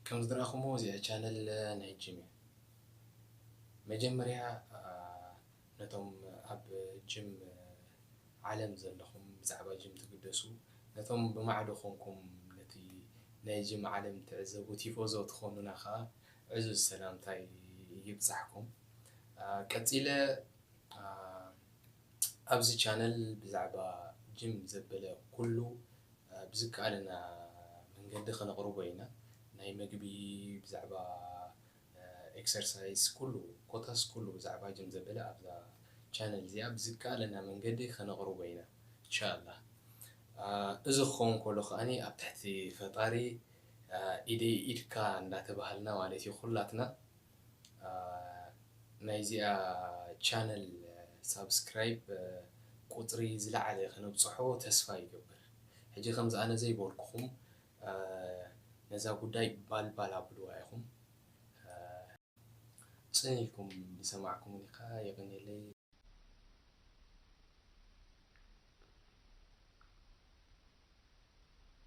ከም ዝረኣኹሞ እዚኣ ቻነል ናይ ጅም እያ። መጀመርያ ነቶም ኣብ ጅም ዓለም ዘለኹም፣ ብዛዕባ ጅም ትግደሱ፣ ነቶም ብማዕዶ ኮንኩም ነቲ ናይ ጅም ዓለም ትዕዘቡ ቲፎዞ ትኾኑና ኸኣ ዕዙዝ ሰላምታይ ይብጻሕኩም። ቀጺለ ኣብዚ ቻነል ብዛዕባ ጅም ዘበለ ኩሉ ብዝከኣለና መንገዲ ከነቕርቦ ኢና። ናይ መግቢ፣ ብዛዕባ ኤክሰርሳይስ፣ ኩሉ ኮታስ ኩሉ ብዛዕባ ጅም ዘበለ ኣብዛ ቻነል እዚኣ ብዝከኣለና መንገዲ ከነቕርቦ ኢና ኢንሻኣላህ። እዚ ክኸውን ከሎ ከኣኒ ኣብ ትሕቲ ፈጣሪ ኢደይ ኢድካ እንዳተባሃልና ማለት እዩ ኩላትና ናይዚኣ ቻነል ሳብስክራይብ ቁፅሪ ዝለዓለ ከነብፅሖ ተስፋ ይገብር። ሕጂ ከምዚ ኣነ ዘይበልኩኹም ነዛ ጉዳይ ባልባል ኣብልዋ ኢኹም። ፅን ኢልኩም ዝሰማዕኩምኒ ከዓ የቐንየለይ።